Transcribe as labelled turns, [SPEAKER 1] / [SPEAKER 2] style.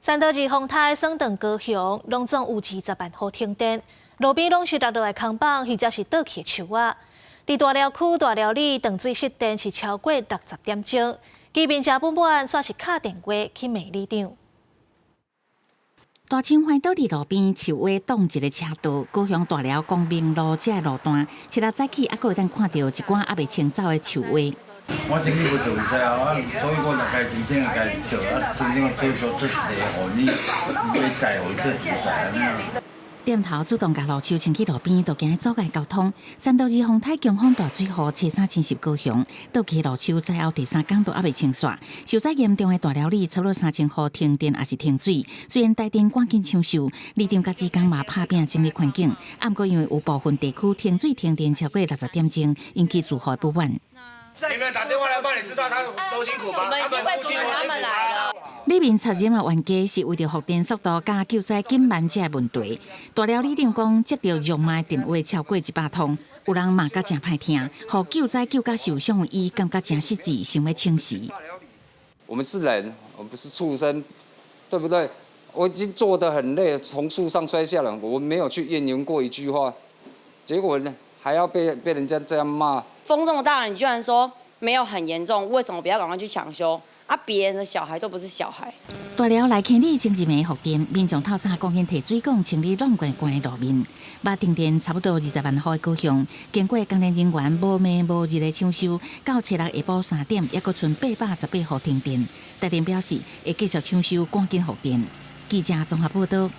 [SPEAKER 1] 山道二風颱損斷高雄，攏總有20萬戶停電，路邊攏是落落來空板，或者是倒去的樹仔。佇大寮區大寮里斷水失電是超過60點鐘，居民誠不滿，煞是敲電話去罵里長。
[SPEAKER 2] 大青翻倒佇路邊，樹尾擋一个車道。高雄大寮光明路這个路段，初六早起猶閣會當看著一寡猶未清走的樹尾。
[SPEAKER 3] 我政府無做會使啊，所以我就家申請家做啊，申請做做出來予你，欲載予做自在按呢。
[SPEAKER 2] 店頭主動共路樹清去路邊，都驚阻礙交通。山道二風颱強風大水雨，初三侵襲高雄，倒去路樹災後第三工都猶未清煞。受災嚴重的大寮里，差不多3000戶停電抑是停水。雖然台電趕緊搶修，里長佮志工嘛拍拚整理環境，毋過因為有部分地區停水停電超過60點鐘，引起住戶不滿。
[SPEAKER 4] 你們打電話來罵，你知道他多辛苦嗎？
[SPEAKER 5] 我們已經會阻止他們來了。
[SPEAKER 2] 里民插入嘛冤家是為著復電速度佮救災緊慢這个問題。大寮里長講，接著辱罵電話超過100通，有人罵甲誠歹聽，予救災救甲受傷的伊感覺誠失志，想欲請辭。
[SPEAKER 6] 我們是人，我們不是畜生，對不對？我已經做得很累，從樹上摔下來，我沒有去怨言過一句話，結果呢，還要被人家這樣罵。
[SPEAKER 5] 風這麼大，你居然說沒有很嚴重，為什麼不要趕快去搶修？啊，別人的小孩都不是小孩。
[SPEAKER 2] 大寮內坑里前一暝復電，民眾透早趕緊提水管清理挵關關的路面。捌停電差不多20萬戶的高雄，經過工程人員無暝無日的搶修，到初六下晡3點，猶閣賰818戶停電。台電表示會繼續搶修，趕緊復電。記者綜合報道。